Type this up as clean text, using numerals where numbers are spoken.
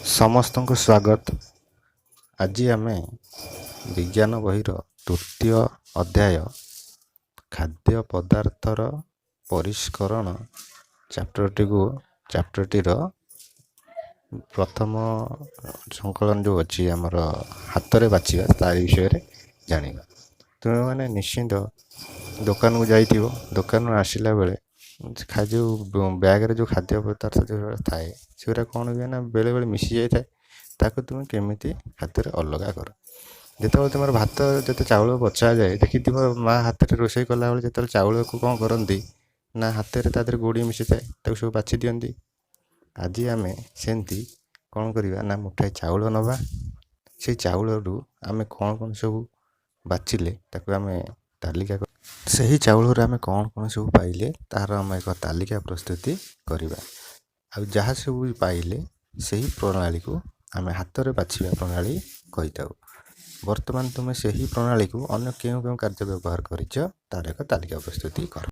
ସମସ୍ତଙ୍କୁ ସ୍ୱାଗତ। ଆଜି ଆମେ ବିଜ୍ଞାନ ବହିର ତୃତୀୟ ଅଧ୍ୟାୟ ଖାଦ୍ୟ ପଦାର୍ଥର ପରିଷ୍କରଣ ଚାପ୍ଟରଟିର ପ୍ରଥମ ସଂକଳନ ଯେଉଁ ଅଛି ଆମର ହାତରେ ବାଛିବା, ତାରି ବିଷୟରେ ଜାଣିବା। ତୁମେମାନେ ନିଶ୍ଚିନ୍ତ ଦୋକାନକୁ ଯାଇଥିବ। ଦୋକାନରୁ ଆସିଲା ବେଳେ ଯେଉଁ ବ୍ୟାଗ୍ରେ ଯେଉଁ ଖାଦ୍ୟ ପଦାର୍ଥ ଯେଉଁଗୁଡ଼ା ଥାଏ, ସେଗୁଡ଼ା କ'ଣ ହୁଏ ନା ବେଳେବେଳେ ମିଶି ଯାଇଥାଏ। ତାକୁ ତୁମେ କେମିତି ହାତରେ ଅଲଗା କର? ଯେତେବେଳେ ତୁମର ଭାତ ଯେତେ ଚାଉଳ ବଛାଯାଏ, ଦେଖିଥିବ ମା' ହାତରେ ରୋଷେଇ କଲାବେଳେ ଯେତେବେଳେ ଚାଉଳକୁ କ'ଣ କରନ୍ତି ନା ହାତରେ ତା ଦେହରେ ଗୋଡ଼ି ମିଶିଥାଏ, ତାକୁ ସବୁ ବାଛି ଦିଅନ୍ତି। ଆଜି ଆମେ ସେମିତି କ'ଣ କରିବା ନା ମୁଠାଏ ଚାଉଳ ନେବା। ସେଇ ଚାଉଳରୁ ଆମେ କ'ଣ କ'ଣ ସବୁ ବାଛିଲେ, ତାକୁ ଆମେ ତାଲିକା, ସେହି ଚାଉଳରୁ ଆମେ କ'ଣ କ'ଣ ସବୁ ପାଇଲେ, ତାହାର ଆମେ ଏକ ତାଲିକା ପ୍ରସ୍ତୁତି କରିବା। ଆଉ ଯାହା ସବୁ ପାଇଲେ, ସେହି ପ୍ରଣାଳୀକୁ ଆମେ ହାତରେ ବାଛିବା ପ୍ରଣାଳୀ କହିଥାଉ। ବର୍ତ୍ତମାନ ତୁମେ ସେହି ପ୍ରଣାଳୀକୁ ଅନ୍ୟ କେଉଁ କେଉଁ କାର୍ଯ୍ୟ ବ୍ୟବହାର କରିଛ, ତାର ଏକ ତାଲିକା ପ୍ରସ୍ତୁତି କର।